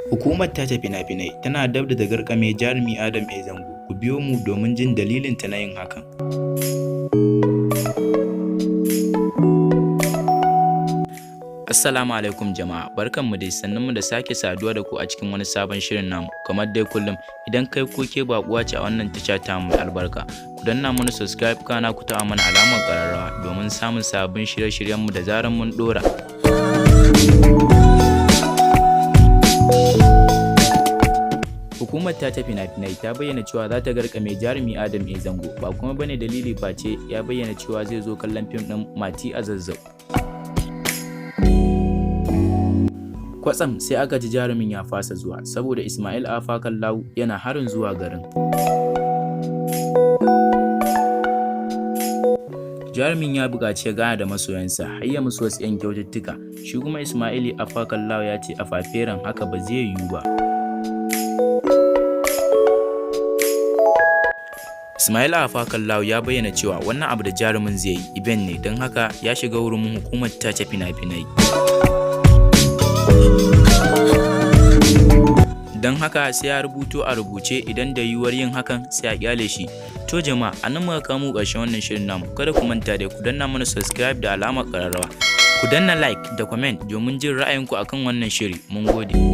Hukumar tace fina-finai tana dab da garkame jarumi Adam A. Zango, ku biyo mu domin jin dalilinta na yin hakan. Assalamu alaikum jama'a, barkanmu dai, sannunmu da sake saduwa da ku a cikin wani sabon shirin namu. Kamar dai kullum, idan kai ko ke baƙuwa ce a wannan tasha tamu mai albarka, ku danna mana subscribe, kana ku taɓa mana alamar ƙararrawa domin samun sabbin shirye-shiryenmu da zarar mun ɗora. Hukumar tace fina-finai ta bayyana cewa za ta garkame jarumi Adam A. Zango, ba kuma bane dalili face ya bayyana cewa zai zo kallon fim ɗin Mati a Zazzau. Kwatsam sai aka ji jarumin ya fasa zuwa saboda Ismail Afakallahu yana harin zuwa garin. Jarumin ya buƙaci ya gana da masoyansa har ya musu wasu 'yan kyaututtuka, shi kuma Ismail Afakallahu ya ce a faferen haka ba zai yiwu ba. Ismail Afakallahu ya bayyana cewa wannan abu da jarumin zai yi event ne, don haka ya shiga wurin hukumar tace fina-finai. Don haka sai ya rubuto a rubuce, idan da yiwuwar yin hakan sai a kyale shi. To jama'a, a nan muka kamo ƙarshen wannan shirin namu. Kada ku manta da ku danna mana subscribe da alamar ƙararrawa. Ku danna like da comment domin jin ra'ayinku akan wannan shiri. Mun gode.